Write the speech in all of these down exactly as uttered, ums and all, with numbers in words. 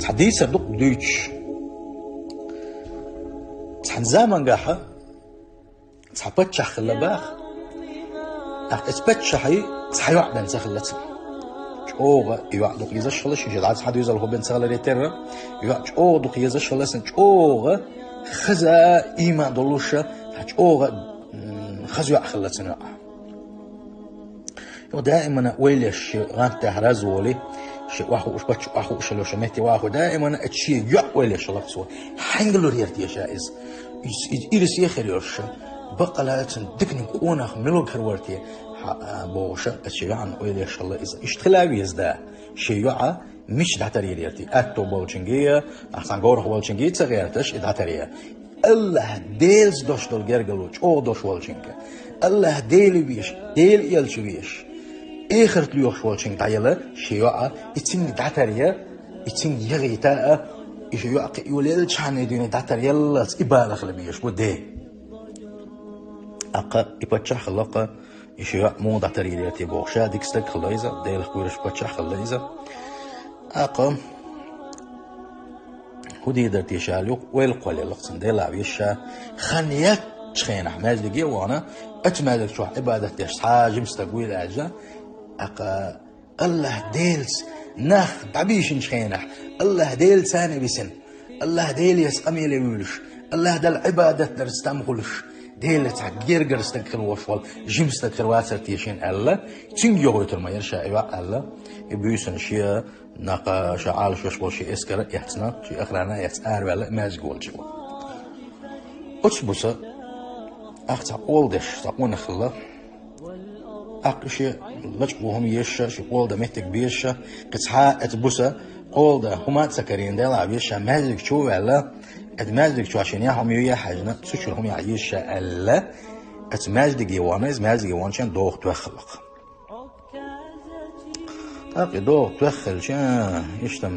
Хьадийцар дукха дуьйцуш. Цхьан замангахьа цхьа паччахь хилла баха. ТӀаккха эцу паччахьий цхьа йоӀ бен ца хилла цунна. ЧӀогӀа йоӀ дукха езаш хилла, шин ши дӀа цхьа дуьзал хӀу бен ца хиларе терра, йоӀ чӀогӀа дукха езаш хилла цунна, чӀогӀа хаза ийман долуша, цхьа чӀогӀа, м, хаза йоӀ хилла цунна йоӀ. Йо, даимана ойла еш, ши гӀантехь раз волий, ши охьахууш, паччахь охьахууш йолуш метте вахо, даимана а шен йоӀ ойла еш хилла цо. Хьаьнга лур яра теша иза? Иза, иза ирсе хир йолуш. Баккъала цунна диканиг къонах мила хир вара те? Хьа, а, бохуша, а шен йоӀана ойла еш хилла иза. Иштта хила веза да, шен йоӀа мича дӀатарйийр яра те? Аьтто болчуьнга, ахь цхьана говрах волчуьнга ца гӀерташ, и дӀатаръян. АллахӀ Делаца дош долу гергало чӀогӀа дош волчуьнга, АллахӀ Дела веш, Дела элча веш, эхарт лоьхуш волчуьнга дӀаяла шен йоӀа, и цуьнга дӀатаръян, и цуьнга яхийта а, и шен йоӀ кхин йолаелчхьана дуьйна дӀатаръяллалц и бала хила безаш бу де. ТӀаккха и паччахь хилла-кх, и шен йоӀ муха дӀатарйийр яра те бохуш, ша дика стаг хилла иза, Делах кхоьруш паччахь хилла иза. ТӀаккха хӀу дийр дара теша аьлла, юха ойла кхоллаелла-кх цунна, Дела веза ша, хан яьчу хенахь маьждиге а вахана, оцу маьждиг чохь Ӏибадат деш цхьа жима стаг вуйла аьлча, тӀаккха АллахӀ Делаца нах дӀабийшинчу хенахь, АллахӀ Дела царна висина, АллахӀ Делаца къамеле вуьйлуш, АллахӀ Далла Ӏибадат дарца там хуьлуш, Делаца гергара стаг хила волуш волу жима стаг хир вацара те шена аьлла, цуьнга йохуьйтур ма яра ша и йоӀ аьлла, и буьйсанна шен накха ша Ӏалашвеш болу шен эскар а эцна, шен охрана а эцна, араваьлла маьждиг волчу. Оцу буса, ахь цхьа къола деш, цхьа къонах хилла. ТӀаккха шен лачкъо хӀума езаш а, шен къола дан меттиг безаш а, кхин цхьа а оцу буса къола дан хӀума а ца карийна, Дела веза ша, маьждиг чу а ваьлла, оцу маьждиг чохь шен яхь хӀума юй а хьаьжна, цу чуьра хӀума яхь езаш а аьлла, оцу маьждиге вахана, иза маьждиге ваханчу хенахь доха тоьхна хилла-кх. ТӀаккха и доха тоьхна хилча, иштта-м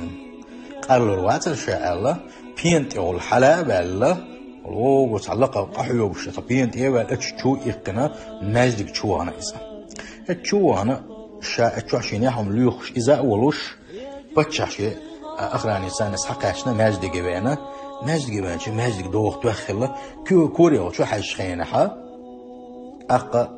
къарлур вацара ша аьлла, пена тӀехула хьала а ваьлла, лого цхьа лакха къахьоьгуш, цхьа пена тӀе а ваьлла, оцу чу а иккхина, маьждиг чу вахана иза. Оцу чу а вахана, ша оцу чохь шен яхь хӀума лоьхуш иза а волуш, паччахь шен, а, охранница царна схьакхаьчна, маьждиге веана. Маьждиге веанча, маьждиг доха тоьхна хилла, ко-, корехула чу хьаьжчу хенахьа, тӀаккха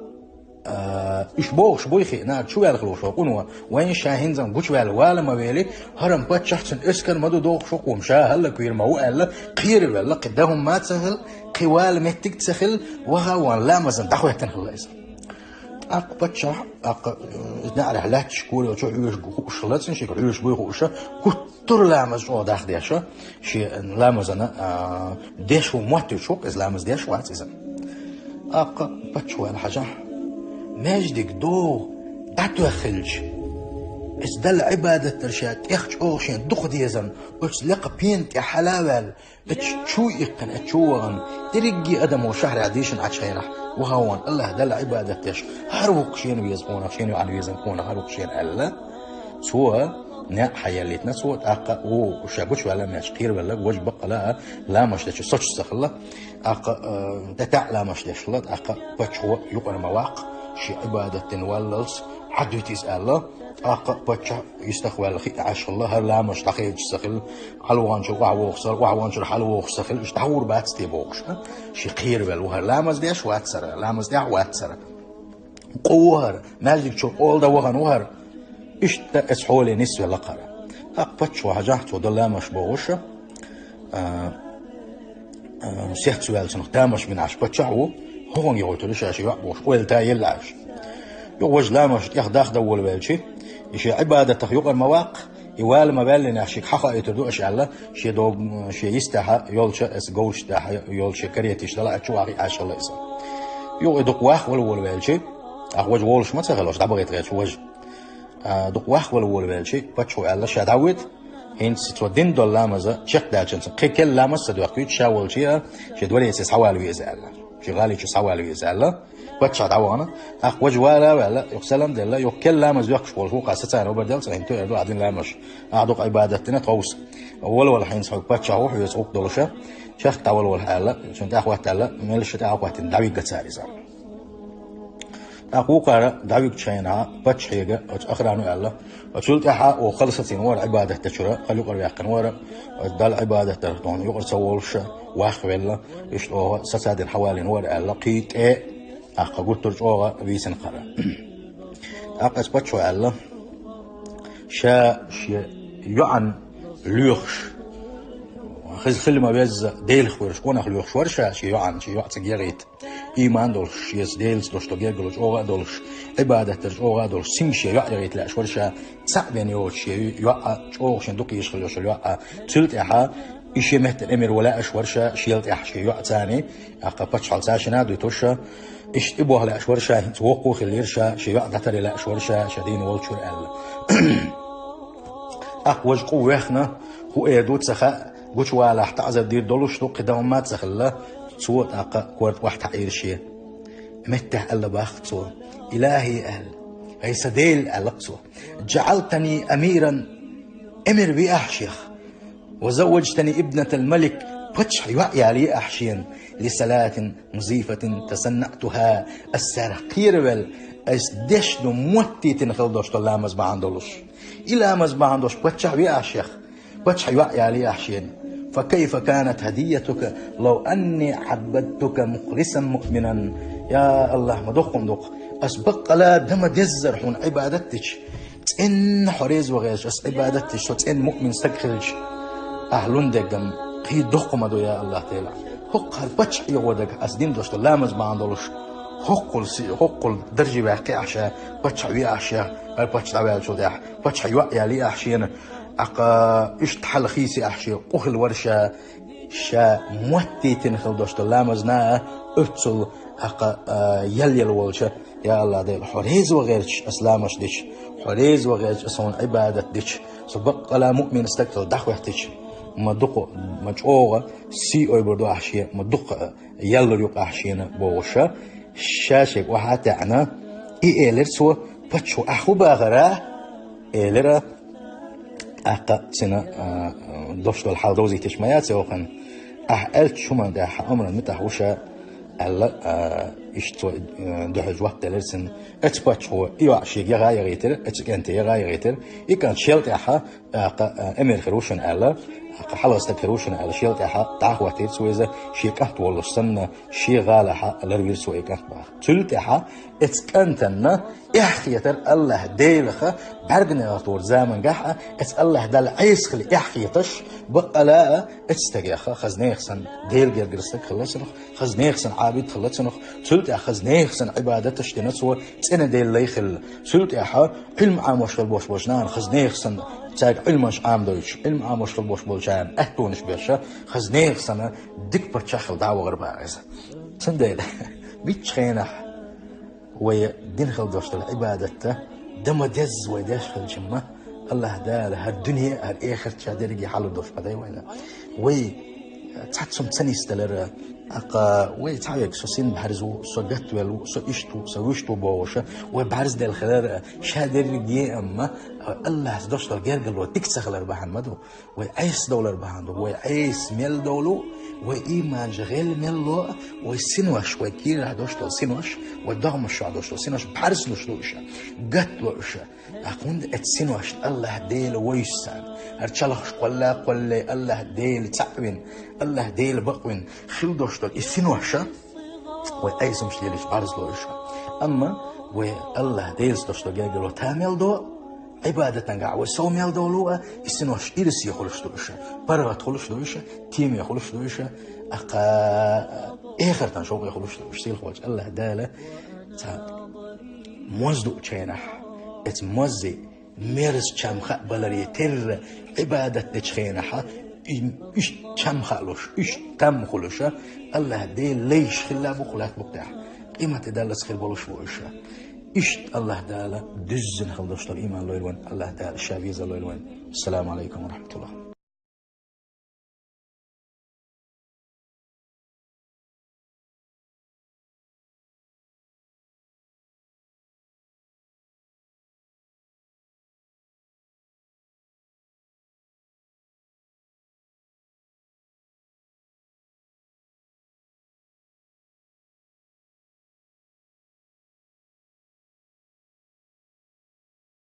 А, уьш бохуш буй хиъна, чу ваьлла хилла ву шо къуно, вайн ша хӀинца гучуваьлла вала ма вели, хӀара-м паччахь, цуьнан эскар ма ду дохуш ву-кх, ша хӀаллаквийр ма ву аьлла, кхеравелла, кхин дан хӀума а ца хилла, кхин вала меттиг а ца хилла, ваха а вахана ламазна дӀахӀоьттина хилла иза. ТӀаккха паччахь, тӀаккха, э, неӀарехь лаьтташ корехула чу хьоьжуш хууш хилла цунна, шега хьоьжуш буй хууш, гуттар а ламаз чӀогӀа дахдеш, шен ламазана, а, деш ву моттуьйтуш ву-кх иза, ламаз деш вац иза. ТӀаккха паччахь ваьлла хьажахь, маьждиг доха дӀатоьхна хилча, оцу Далла Ӏибадат дар ша тӀех чӀогӀа шен дукха дезарна, оцу лекха пена тӀе хьала а ваьлла, оцу чу а иккхина, оцу чу а вахана, дерриге а адамо шахьарехь дийшина Ӏачу хенахь, ваха а вахана, АллахӀ Далла Ӏибадат деш, хӀара ву-кх шена веза къонах, шена йоӀана веза къонах, хӀара ву-кх шена аьлла. Цо неӀ хьаеллийтина, цо тӀаккха ву ша гучуваьлла моттуьйтуш кхеравелларг, важа баккъала а ламазаш дечу соцуш ца хилла. ТӀаккха, э, де таӀ ламазаш деш хилла, тӀаккха паччахьо юкъара ма ваккха, шен Ӏибадат дина валлалц Ӏадвита иза аьлла. ТӀаккха паччахь йистах ваьлла хиъна Ӏаш хилла, хӀара ламазаш дӀахедаш ца хилла, хьалаваханчуьра охьавогӀуш ца хилла, охьаваханчуьра хьалавогӀуш ца хилла, уьш дӀагӀур бац те бохуш, а? Шен кхеравелла ву хӀара, ламаз деш вацара, ламаз тӀехь вацара. Къу ву хӀара, маьждиг чу къола дан вахана ву хӀара. Иштта оцу хьоле нисвелла-кх хӀара. ТӀаккха паччахьо хьажахь, цо дан ламазаш бохуш, а, а, сехцаваьлла цунах тамаш бина Ӏаш паччахь ву, хӀокхуьнга йохуьйтур ю ша шен йоӀ бохуш, ойла та елла Ӏаш. Юха важа ламазаш тӀех дахдан волавелча, и шен Ӏибадатах юкъара ма ваккха, и вала ма ваьллинехь шега хьахоуьйтур ду аша аьлла, шен дог-, шен йистехьа йолчу, оцу говраш тӀехьа йолчу шен кареташ дала а чу вахийта Ӏаш хилла иза. Юха и дукха вахвала волавелча, тӀаккха важа волуш ма ца хилла, дӀабахийта гӀерташ важа. А, дукха вахвала волавелча, паччахьо аьлла, ша дӀавоьду, хӀинца цо дина долу ламаз чекхдаьлча, кхин керла ламаз ца доьхкуьйту, ша волчу а, шен двореце схьавала веза аьлла. Шен гӀали чу схьавала веза аьлла. Паччахь дӀавахана, тӀаккха важа вала а ваьлла, юха салам а делла, юха керла ламаз доьхкуш волуш ву-кх, аса царна хабар делла, цкъа хӀинца тоьар ду ахь дина ламазаш. Ахь дукха Ӏибадат дина тховса. Валавала хӀинца хьо паччахь ву, хьоьца гӀуллакх долуша, чехка дӀавалавала аьлла, цунна тӀаьхьахӀоттаьлла, меллаша тӀаьхьахӀоттийна дӀавигна цара иза. ТӀаккха вукхара дӀавигачу хенахь паччахьега оцу охрано аьлла: «Оцул тӀаьхьа оха хала сацийна вара Ӏибадат дечуьра, хала юкъара ваьккхина вара, оцу Далла Ӏибадат дар тхуна юкъара ца волуш, вахвелла, иштта оха сацадина хьавалийна вара», — аьлла, кхин тӀе а, тӀаккха гуттар а чӀогӀа вийцина кхара. ТӀаккха оцу паччахьо аьлла: «Ша шен йоӀана лоьхуш, хеза хила ма-везза, Делах верзаш къонах лоьхуш вара ша шен йоӀана, шен йоӀ цига яхийта. Ийман долуш, шеца Делаца долуш долу гергарло чӀогӀа а долуш, Ӏибадат дар чӀогӀа а долуш, цуьнга шен йоӀ яхийта лаьаш вара ша, цхьаъ бен йоцуш шен йоӀ, чӀогӀа шен дукха йиш хила йолуш йолу йоӀ. Цул тӀаьхьа и шен меттана Эмир ван лаьаш вара ша, шел тӀаьхьа шен йоӀ царний, тӀаккха паччахьалла царна шина а дуьтуш ша, иштта и боху лаьаш вара ша, хӀинца воккха а хилира ша, шен йоӀ дӀатаръян лаьаш вара ша, ша дийна волчуьра», — аьлла. ТӀаккха важа къу вехна, хӀун эр ду ца хаьа, гучувалахь таӀзар дийр долуш ду, кхин дан хӀумма а ца хилла, цо тӀаккха корта охьатаӀийра шен. Меттехь аьлла боху цо: «Илахьи», — аьлла, — «ХӀай сан Дела», — аьлла цо, — «джаӀалтани амиран, эмир виахьа шех, ва завваджтани ибнатал малик, паччахьан йоӀ ялайахьа шена, ли салатин назифатин тасаннаътухьа, ас царах кхеравелла, ас деш ду моттийтина хила долуш долу ламаз бахьана долуш. И ламаз бахьана долуш паччахь веахь шех, паччахьан йоӀ ялайахь шена. Фа кайфа канат хьадиййатука лав анни Ӏаббадтука мухлисан муъминан». Я АллахӀ, ма дукха хӀума ду-кх, ас баккъала дан ма-деззара хьуна Ӏибадат дича, цӀенна хьо реза ван гӀерташ ас Ӏибадат дича, со цӀена муъмин стаг хилча, ахь лун деггам кхин дукха хӀума ду, я АллахӀ Дела. ХӀокху хӀара паччахь эгӀо дагахь ас дина долуш долу ламаз бахьана долуш, хӀоккхул си-, хӀоккхул дарже ваьккхи ахь ша, паччахь веахь шех, хӀара паччахь дӀаваьллачул тӀаьхьа, паччахьан йоӀ ялайахь шена, тӀаккха иштта хьал хийци ахь шен къу хила вара ша, ша моттийтина хила долуш долу ламазна а оццул, тӀаккха, а, ял-ял волча, я АллахӀ Дела, хьо реза ван гӀерташ ас ламаз дича, хьо реза ван гӀерташ ас хьуна Ӏибадат дича, со баккъала муъмин стаг хила дӀахӀоьттича, ма дукха, ма чӀогӀа сий ойбур ду ахь шен, ма дукха а яллур ю-кх ахь шена бохуш ша, ша шега охьа а таьӀна, и элира цо: «Паччахьо, ахь хӀун бахара?» — элира. ТӀаккха цуьнан, а, а, долуш долу хьал довзийтича ма яц и вахана. «Ахь аьллачу хӀуманна тӀехь хьан омран муьтӀахь ву ша», — аьлла, а, иштта цо, а, дуьхьал жоп делира цунна. Оцу паччахьо и йоӀ шега яха а яхийтира, оцу кӀанте яха а яхийтира. И кӀант шел тӀаьхьа, тӀаккха, а, эмир хир ву шуна аьлла, тӀаккха хьалха стаг хир ву шуна аьлла, шел тӀаьхьа дӀахӀоттийра цо иза, шен кӀант воллуш санна, шен гӀалахьа ларвира цо и кӀант баха. Цул тӀаьхьа оцу кӀантана эхь хетара АллахӀ Делах, бӀаьрганегӀар тухурчу замангахь а, оцу АллахӀ Далла Ӏеса хила эхь хеташ, баккъала а оцу стагех хаза нехан санна Делан гергара стаг хилла цунах, хаза нехан санна Ӏабид хилла цунах, цул тӀаьхьа хаза нехан санна Ӏибадаташ дина цо, цӀена Делан лай хилла. Цул тӀаьхьа Ӏилма Ӏамош хила болуш болчу нахана хаза нехан санна, цаьрга Ӏилманаш Ӏамадойтуш, Ӏилма Ӏамош хила болуш болчарна аьттонаш беш, хаза нехан санна дика паччахь хила дӀа а вахара боху иза. Цундела, муьлххачу хенахь вай дина хила долуш долу Ӏибадат дан ма-дезза вай деш хилча-м, АллахӀ Дала хӀара дуьне а, хӀара эхарт а ша дерриге хьалур долуш ма дай вайна. Вай цхьацца хӀума ца нисделира, тӀаккха вай цхьаверг: «Со син бӀаьрзе ву, со гатвелла ву, со иштта ву, со вуьшта ву», — бохуш, вай бӀаьрзделла хилар а, ша дерриге а-м АллахӀца долуш долу гергарло дика ца хилар бахьана ма ду. Вай Ӏеса довлар бахьана ду, вай Ӏеса мел довлу, вай ийманаш гӀелла мел ло, вай синош, вай кийрахь долуш долу синош, вай догӀмаш чохь долуш долу синош бӀаьрзлуш ду уьш, гатдо уьш. ТӀаккха хӀунда аьлча синошна АллахӀ Дела вуьйш царна. ХӀара чалхаш кхолла а кхоллале, АллахӀ Дела цхьаъ вина, АллахӀ Дела бакъвина хила долуш долу и синош, вай Ӏесамаш лелаш бӀаьрзло уьш. Амма вай АллахӀ Делаца долуш долу гергарло та мел до, Ӏибадатангахь вай сов мел довлу а, и синош ирсе хуьлуш ду уьш, паргӀат хуьлуш ду уьш, теме хуьлуш ду уьш, тӀаккха эхартан шовкъе хуьлуш ду уьш. Сийлахьволчу АллахӀ Дала цхьа моза дуучу хенахь, эца моззе мерза чам хаа баларе терра, Ӏибадат дечу хенахьа, и, уьш чам хаалуш, уьш там хуьлуша, АллахӀ Делан лайш хилла бу кху лаьтта букъ тӀехь. Къематде даллалц хир болуш бу уьш. Иштта АллахӀ Дала дуьззина хила долуш долу ийман лойла вайн, АллахӀ Дала Ша веза лойла вайн. Ассаламу Ӏалайкум ва рахьматуллахӀ.